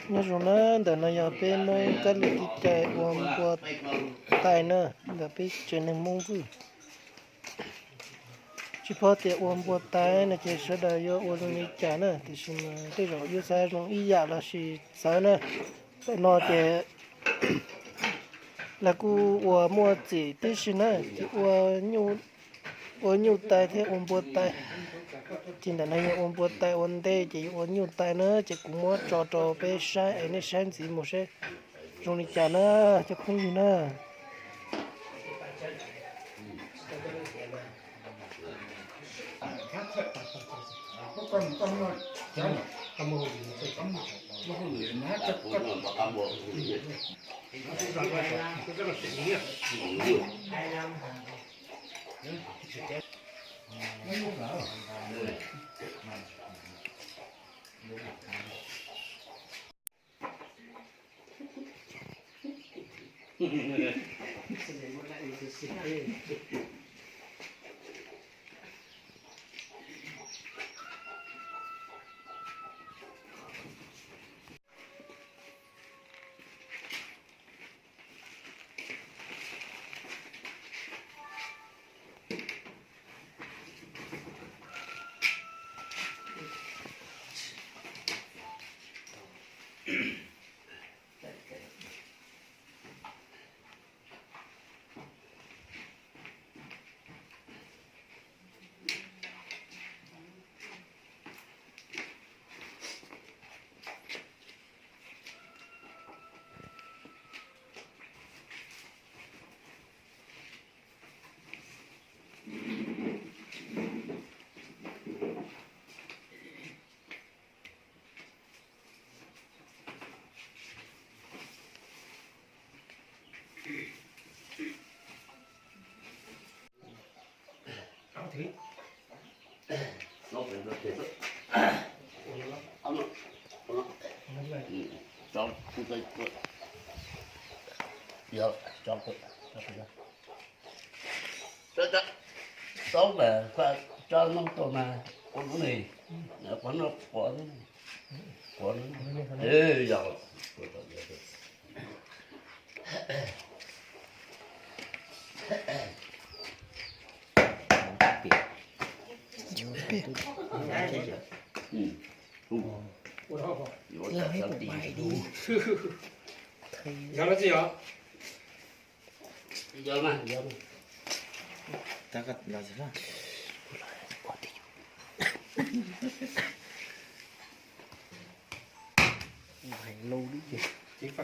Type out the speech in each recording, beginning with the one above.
Nyob zoo na, ntawm no yog peb Hmoob kab li kev cai ua npua tais na, ntawm peb tsev neeg Hmoob Vwj. Tsis paub tias ua npua tais no ces sawv daws yuav ua zoo li cas na, tiam sis mas tej zaum yuav xav zoo ib yam los sis txawv na. Ntawm no ces lawv kuj ua muaj txim tib si na, ces ua nyuj tais thiab ua npua tais. Ces ntawm no yog ua npua tais ua ntej, ces yuav ua nyuj tais na, ces kuv muab tso rau peb saib es nej saib ntxiv mus seb zoo li cas na, cov phooj ywg na. Saub mas koj tso noj tau mas ua lub ne, qhov no quav, quav, yog.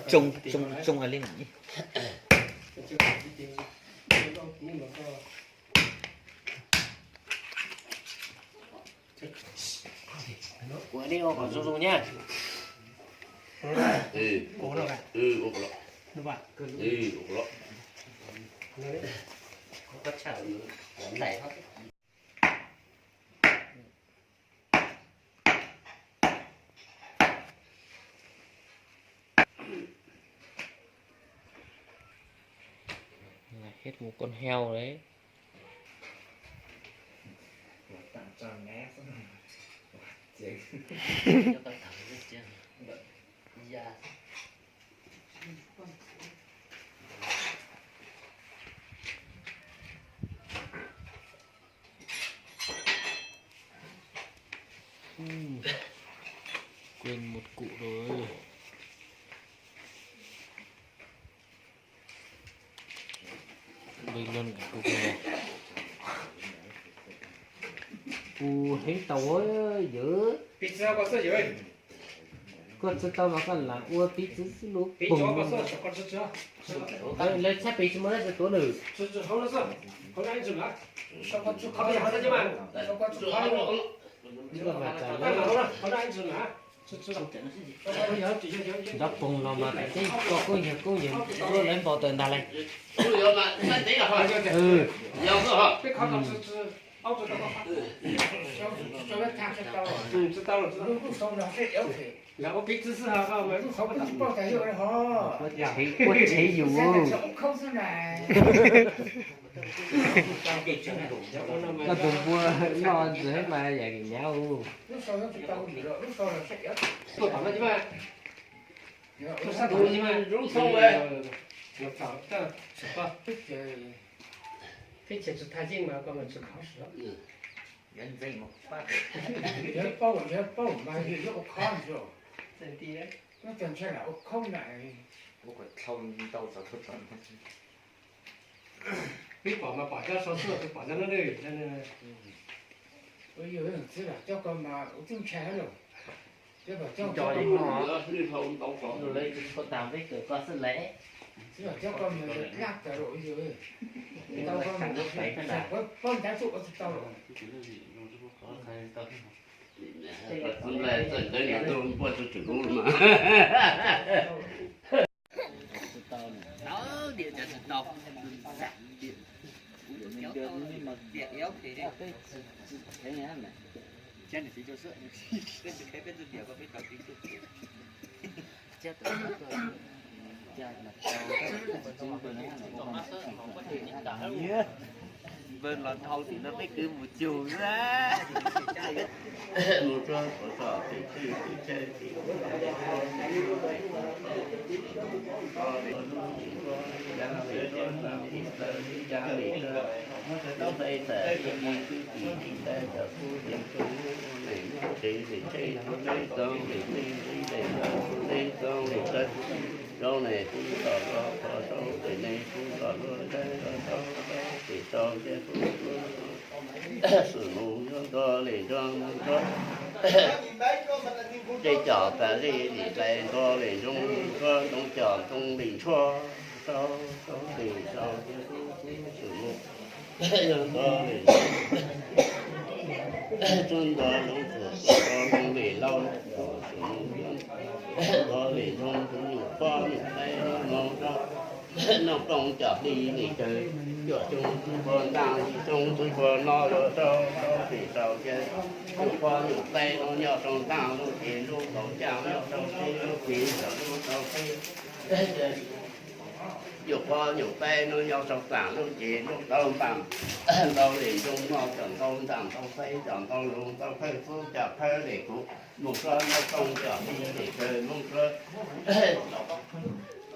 Tsoo, tsoo, tsoo hais li na. Ua nej ua kom zoo zoo nhá. Là hết một con heo đấy. Quên một củ rồi. Bình luận của tôi này. Kuv heev tau yawm. Koj tsis tau mas koj lam ua piv txwv xwb lub pug. Lawv txhab pem tsis muaj lawv tsis tuav nws. Nrov poog los mas teb koj kub yawg kub yawg lub lawv npau taws ntag lauj. Kuv tshev yus. Koj tus npua noj ntxwv mas yam nyav u. Tus sab tus ib mas zoo txhob ua. Teb chaws tsis thaj yeej mas koj mas tsis khov sim. Yog paub, yog paub mas yog ua khov ntsuag. Ntshai lam ua khoob na. Peb pom mas pom cov sau xwb, peb pom cov no. Ua yog txwv lam coj koj mas ua tib ntshai lawm. Coj koj mas txwv lam coj koj mas laj tas lawm yog. Tau koj mas pab ntab tsuj ua tsis tau lawm. Nplai txawm ntawd nws tuaj npuaj tsuj tsuj lub mas. Npawg los dhau tim no peb kwv mus cug xwb. Mus tsuag puas txog tim txwj tim tsawg tim Rau nes kub kom los kho rau, tes nes kub kom los dawb rau, rau tes rau ces kub mus, xwm mus nrog nto li nrog mus nrog. Tej cov tas li lim tais nto li nroo mus nrog, ntoo cov ntoo li ntshuaj rau, rau tes rau ces kub mus, xwm mus nrog nto li nroo, tsuag nto nroo txhuam nto nroo li lauj, xwm mus nto li nroo tus nyuam poj nyuam teb no rau. Noj plooj cov hli lim caws, cuam xyoo txwv pua ntaaj, yim xyoo txwv pua no yuav rau, rau tim rau ces nyuam poj nyuam teb no nyob rau ntaaj lub ces lub tau caj, nyob rau teb lub ces lub tau teb. Nyuam poj nyuam teb no nyob rau taam lub ces lub tau npaam, ntau li zoo no cov ntau ntaam ntau teb cov ntau lus ntau phawj xub cov phawj li kuv mus suav noj plooj cov hli lim caws mus suav.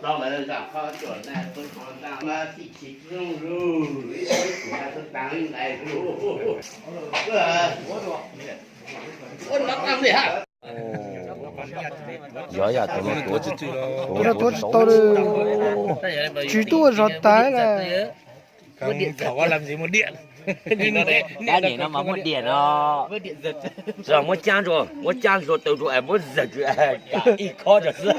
Tau lawv zam qhov cuam na txwv pua ntaaj mas txhij tsis zoo lug, ib tug kuv na txwv taag ib nqai lug. Ua no taag li ha. Yog yam tus no tuav tsis tau li, tsis tuaj ua zog tag na. Kab nim no mas muab diam no, muab cab ntsuag, muab cab ntsuag taw ntsuag es muab zawg tsis kam ib khob rau xwb.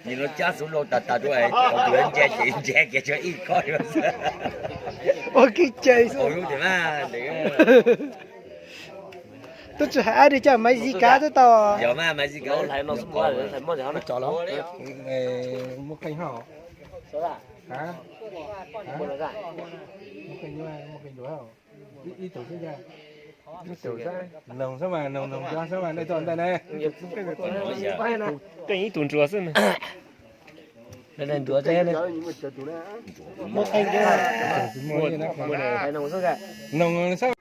Nim no cab xub lauj tas tas rau es thaum tus yuav ntsia ces ntsia kiag tshuav ib khob rau xwb. Ua kev cai xwb. Twb tsis hais dab tsi, coj Maiv Zis kav twb tau. Yog mas Maiv Zis kav. Muaj qee hab. Muaj qee, muaj qee duav. Ib tug xwb, ib tug xwb, noog xwb mas, noog noog cov xwb mas nej tuaj ntawm ne. Peb ib tug ntsuag xwb. Noog xwb.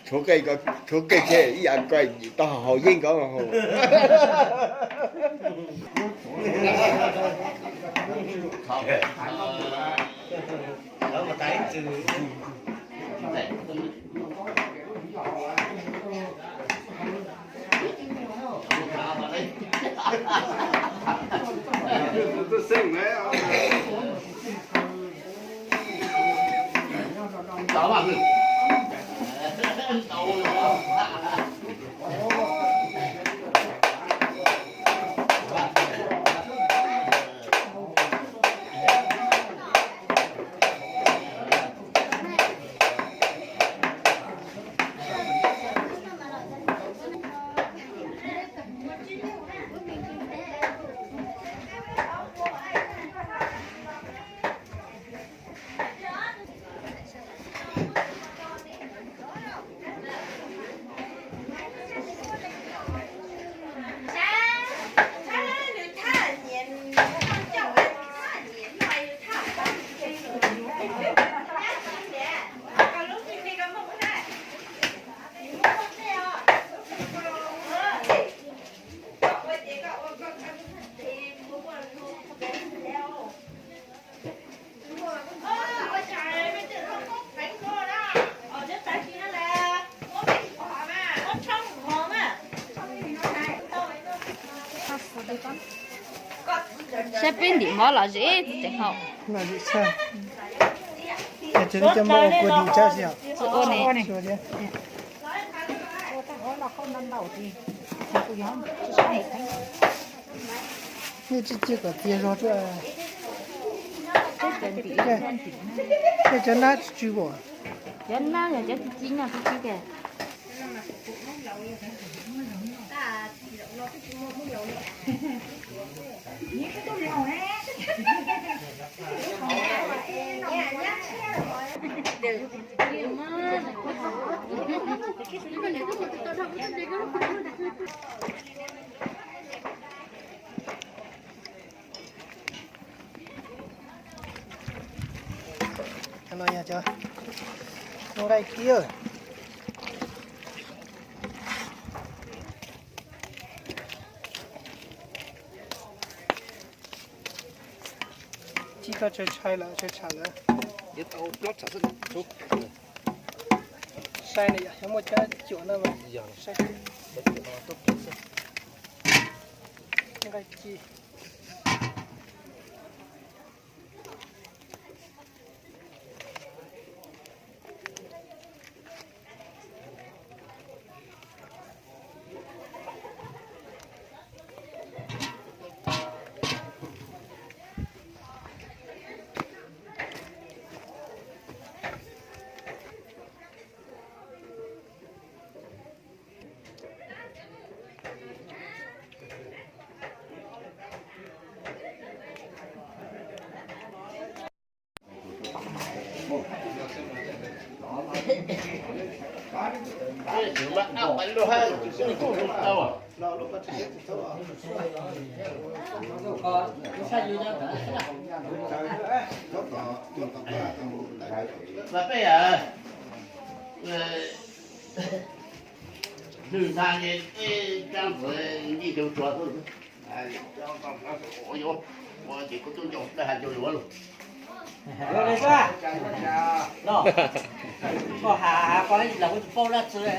Tshuav kev thiab ib yam ko tau haus yeej ko. Saib peb ntim mov los zem tsis tseem haum. Ua ne. Nej tsis cia kom txias zog tuaj. Tej cov nab tsis tsw pom. Cov nab yog cov tsis ci no tsis tsw kiag. Cov no yog cov nqaij kib. Tsis tau tsawg tshais lawm, tsawg tsham lawm. Sai na yom, yog muaj cov cuam no mas sai. Nqaij ci. Lwm ntxa ces tej caj ntxuav ncig rau tsuav xwb. Ua yuav, ua ces kuv tub nco dab has nco yuav lug. Koj has has koj los kuv tsis paub dab tsi ces.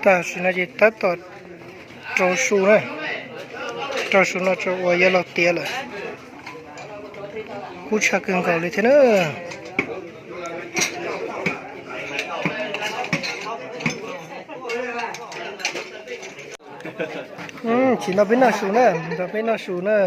Tam sim no ces tab tom rau su na, rau su no rau uas yuav los tiav lawm. Kub tshaj kawg nkaus li thiab na. Tsis nrog peb noj su na, nrog peb noj su na.